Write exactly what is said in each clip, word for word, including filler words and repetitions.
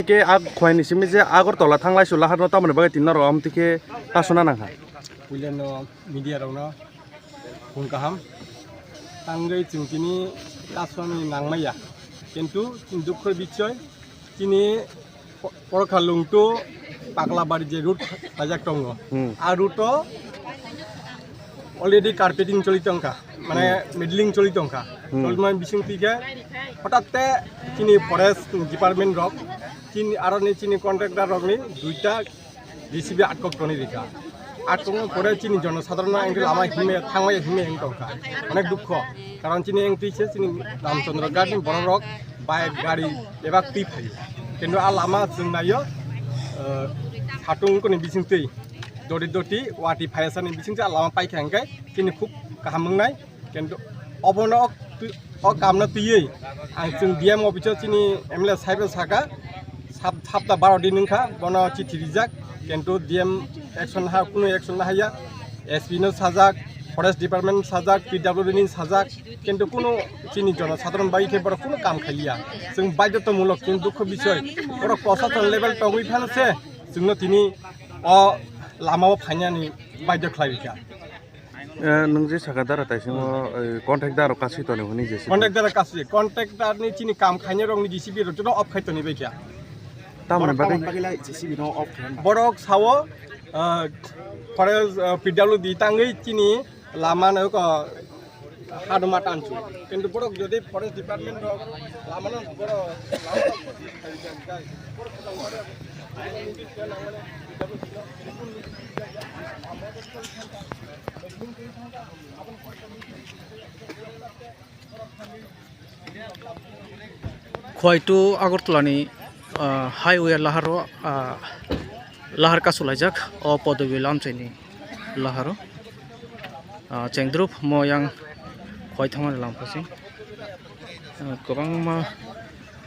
Ke a khwlaini simi je Agartala thanglai su laharno tamoni bagwi tini norok amtwi khe kasuna nangkha. Puilano media rokno phung kaham. Tangwi chwng tini kasuni nangmaya. Kintu chini dukho bichoi chini Porokhalung to Paklabari je route khlaijak tongo. Hmm. A route o already carpeting choli tongkha, mane Hmm. middling choli tongkha. Hmm. Cholima bising twi khe hotat te chini forest department rok, chini aro ni chini contractor rok ni duita J C B atkok toni rikha. Atkok no pore chini jono sadharon no engke lama hime thangmaya hime eng tongkha. Onek dukho. Karon chini eng twi se chini Ramchandra Ghat ni borok rok bike gari bebak twi phaio. Kintu a lama chwng naio, eh, satung koni bising twi doti doti wati phaiyasani bising twi a lama paikha hwnkhe chini khub kaham wngnai. Kintu obono o twi-, o kamno twiwi ang chwng D M office o chini M L A saibo saka sap-, sapta baro din wngkha bono chithi rijak. Kintu D M action ha, kunu action haya. S P no sajak, forest department sajak, P W D ni sajak, kintu kunu chini jono sadharon bai khe borok kunu kam khaiya. Chwng baidhotamulok, chwng dukho bisoi, borok prosason level tongwi phano se chwngno tini o lama o phainani baidho khlai rikha. Eh, nwng je saka dara taisimo, Hmm. eh, contractor rok kasui toni hwnwi je saka. Contractor kasui, contractor ni chini kam khainai rok ni J C B rok joto off khai toni bai kha. Tamoni Borok bagwi tamoni bagwi lai J C B no off khlai ma? Borok sao, ah, forest, ah, P W D tangwi chini lama no ko haduma tansu. Kintu borok jodi forest department rok lama no borok lama no Khwai to Agartala ni, ah, highway laharo, ah, lahar kasulaijak o Podobi lamchai ni laharo. Ah, chengdrup mo yang Khwai thangmani lampha se. Ah, kwbangma,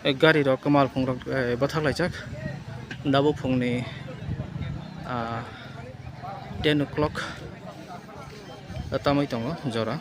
eh, gari rok, kwmal phung rok, eh, bwthak laijak. Dabo phungni, ah, ten o'clock tamwi tongo jora.